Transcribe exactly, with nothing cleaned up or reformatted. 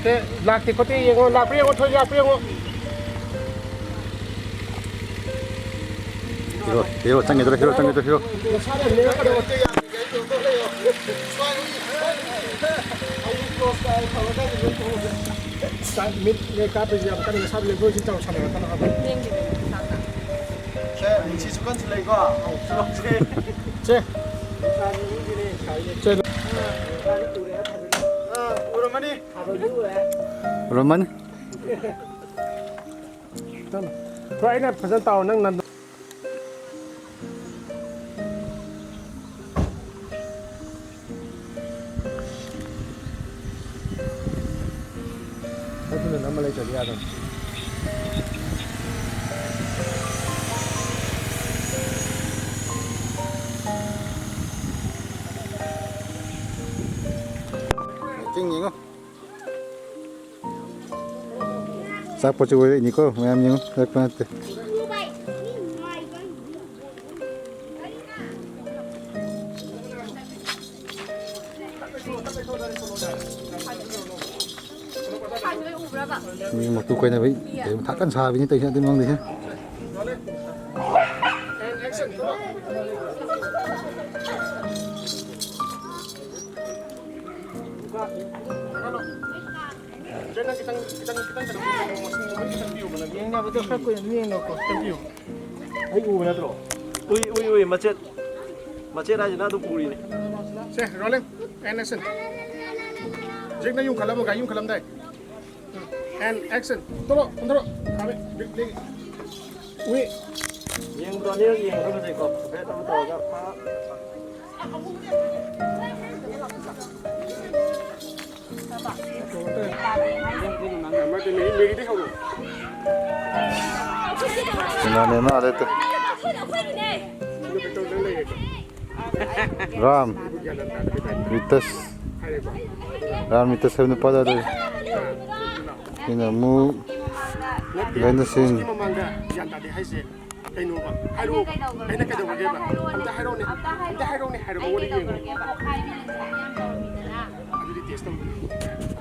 ꯁꯦ, ꯂꯥꯛꯇꯦ ꯈꯣꯠꯇꯦ ꯌꯦꯡꯉꯣ, ꯂꯥꯛꯄ꯭ꯔꯥ ꯌꯦꯡꯉꯣ, ꯊꯣꯏ ꯂꯥꯛꯄ꯭ꯔꯥ ꯌꯦꯡꯉꯣ꯫ ꯍꯤꯔꯣ, ꯍꯤꯔꯣ ꯆꯪꯈꯤꯗ꯭ꯔꯣ, ꯍꯤꯔꯣ ꯆꯪꯈꯤꯗ꯭ꯔꯣ, ꯍꯤꯔꯣ꯫ ꯅꯁꯥꯅ ꯅꯦꯛꯀꯗꯕ ꯅꯠꯇꯦ, ꯌꯥꯗꯦ, ꯀꯩꯅꯣ ꯇꯧ ꯂꯩꯌꯣ꯫ ꯁ꯭ꯋꯥꯏ, ꯁ꯭ꯋꯥꯏ, ꯑꯩ close ꯇꯥꯏ, ꯐꯕ ꯀꯥꯏꯗ ꯂꯣꯏ ꯊꯣꯛꯑꯒꯦ꯫ ꯃꯤꯠ ꯀꯥꯞꯄꯁꯤ ꯌꯥꯝ ꯀꯟꯅ ꯅꯁꯥꯗ ꯂꯦꯡꯊꯣꯛ ꯂꯦꯡꯁꯤꯟ ꯇꯧꯔ ꯁꯥꯟꯅꯔꯛꯀꯅꯣ ꯍꯥꯏꯕ꯫ ꯂꯦꯡꯗꯦ, ꯂꯦꯡꯗꯦ, ꯁꯥ, ꯁꯥ꯫ ꯁꯦ, ꯅꯨꯡꯁꯤꯠꯁꯨ ꯀꯟꯁꯤꯜꯂꯛꯏꯀꯣ꯫ ꯁꯣꯔꯣꯛꯁꯦ꯫ ꯁꯦ꯫ ꯁꯦ꯫ ꯑꯥ, ꯎꯔꯝꯃꯅꯤ꯫ ꯎꯔꯝꯃꯅꯤ꯫ ꯍꯣꯏ, ꯑꯩꯅ ꯐꯖꯅ ꯇꯥꯎ, ꯅꯪ ꯅꯟ- ꯑꯗꯨꯅ ꯅꯝꯃ ꯂꯩꯇ꯭ꯔꯗꯤ ꯌꯥꯗꯕꯅꯤ꯫ ꯆꯤꯡ ꯌꯦꯡꯉꯣ꯫ ꯆꯥꯛꯄꯁꯨ ꯑꯣꯏꯔꯛꯏꯅꯤꯀꯣ, ꯃꯌꯥꯝ ꯌꯦꯡꯉꯨ, ꯂꯛꯄ ꯅꯠꯇꯦ꯫ ꯃꯤ ꯃꯇꯨ ꯀꯣꯏꯅꯕꯩ ꯀꯩ ꯃꯊꯥ ꯀꯟꯅ ꯁꯥꯕꯤꯅꯤ ꯇꯧꯔꯤꯁꯦ ꯑꯗꯨꯏ ꯃꯃꯥꯡꯗꯩꯁꯦ꯫ ꯌꯦꯡꯅꯕꯗꯣ ꯈꯔ ꯀꯨꯏꯅ ꯌꯦꯡꯅꯀꯣ꯫ ꯈꯤꯇꯪ ꯄꯤꯌꯨ꯫ ꯑꯩ ꯎꯕ ꯅꯠꯇ꯭ꯔꯣ? ꯎꯏ, ꯎꯏ, ꯎꯏ, ꯃꯆꯦꯠ꯫ ꯃꯆꯦꯠ ꯍꯥꯏꯁꯤꯅ ꯑꯗꯨꯝ ꯎꯔꯤꯅꯦ꯫ ꯁꯦ, rolling and action꯫ ꯍꯧꯖꯤꯛꯅ ꯌꯨꯝ ꯈꯜꯂꯝꯃꯣ, ꯒꯥꯔꯤ ꯌꯨꯝ ꯈꯜꯂꯝꯗꯥꯏ꯫ And action꯫ ꯇꯣꯂꯣ, ꯀꯨꯝꯊꯔꯣ꯫ ꯈꯥꯝꯃꯦ꯫ Break, break. ꯎꯏ꯫ ꯌꯦꯡꯕꯗꯣ ꯑꯅꯤꯔꯛ ꯌꯦꯡꯕꯗꯣ ꯐꯖꯩꯀꯣ꯫ ꯕ꯭ꯔꯦꯛ ꯑꯃ ꯇꯧꯔꯒ ꯐꯥ-꯫ ꯏꯃꯥꯅꯦ ꯃꯥ ꯂꯩꯇꯦ꯫ ꯔꯥꯝ ꯔꯤꯇꯁ꯫ ꯔꯥꯝ ꯔꯤꯇꯁ ꯍꯥꯏꯕ ꯅꯨꯄꯥꯗꯣ ꯑꯗꯨ꯫ ꯑꯩꯅ ꯑꯃꯨꯛ ꯂꯣꯏꯅ ꯁꯤꯟ꯫ ꯃꯃꯥꯡꯗ ꯒ꯭ꯌꯥꯟ ꯇꯥꯗꯦ ꯍꯥꯏꯁꯦ ꯀꯩꯅꯣꯕ? ꯍꯥꯏꯔꯛꯑꯣ꯫ ꯑꯩꯅ ꯀꯩꯗꯧꯕꯒꯦꯕ? ꯑꯝꯇ ꯍꯥꯏꯔꯛꯑꯣꯅꯦ꯫ ꯑꯝꯇ ꯍꯥꯏꯔꯛꯑꯣꯅꯦ꯫ ꯍꯥꯏꯔꯛꯑꯣ, ꯋꯥꯔꯤ ꯌꯦꯡꯉꯣ꯫ ꯑꯗꯨꯗꯤ test ꯇꯧꯗꯣꯏꯅꯤ꯫